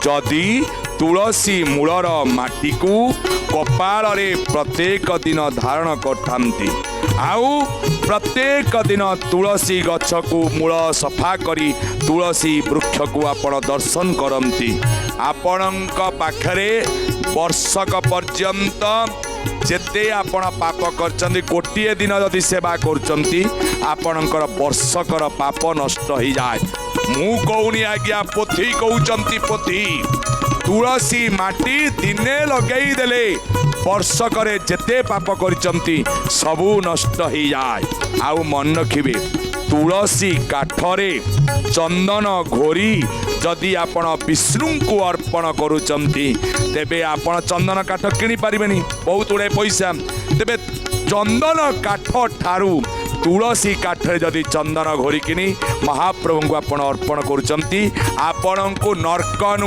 ଯଦି ତୁଳସୀ ମୂଳର ମାଟିକୁ କପାଳରେ ପ୍ରତ୍ୟେକ ଦିନ ଧାରଣ କରିଥାନ୍ତି ଆଉ ପ୍ରତ୍ୟେକ ଦିନ ତୁଳସୀ ଗଛକୁ ମୂଳ ସଫା କରି ତୁଳସୀ ବୃକ୍ଷକୁ ଆପଣ ଦର୍ଶନ କରନ୍ତି, ଆପଣଙ୍କ ପାଖରେ ବର୍ଷକ ପର୍ଯ୍ୟନ୍ତ ଯେତେ ଆପଣ ପାପ କରିଛନ୍ତି, ଗୋଟିଏ ଦିନ ଯଦି ସେବା କରୁଛନ୍ତି, ଆପଣଙ୍କର ବର୍ଷକର ପାପ ନଷ୍ଟ ହେଇଯାଏ। ମୁଁ କହୁନି ଆଜ୍ଞା, ପୋଥି କହୁଛନ୍ତି, ପୋଥି। ତୁଳସୀ ମାଟି ଦିନେ ଲଗେଇ ଦେଲେ ବର୍ଷକରେ ଯେତେ ପାପ କରିଛନ୍ତି ସବୁ ନଷ୍ଟ ହେଇଯାଏ। ଆଉ ମନେ ରଖିବେ, ତୁଳସୀ କାଠରେ ଚନ୍ଦନ ଘୋରି ଯଦି ଆପଣ ବିଷ୍ଣୁଙ୍କୁ ଅର୍ପଣ କରୁଛନ୍ତି, ତେବେ ଆପଣ ଚନ୍ଦନ କାଠ କିଣିପାରିବେନି, ବହୁତ ଗୁଡ଼ାଏ ପଇସା। ତେବେ ଚନ୍ଦନ କାଠ ଠାରୁ ତୁଳସୀ କାଠରେ ଯଦି ଚନ୍ଦନ ଘୋରିକିନି ମହାପ୍ରଭୁଙ୍କୁ ଆପଣ ଅର୍ପଣ କରୁଛନ୍ତି, ଆପଣଙ୍କୁ ନର୍କ ନୁହେଁ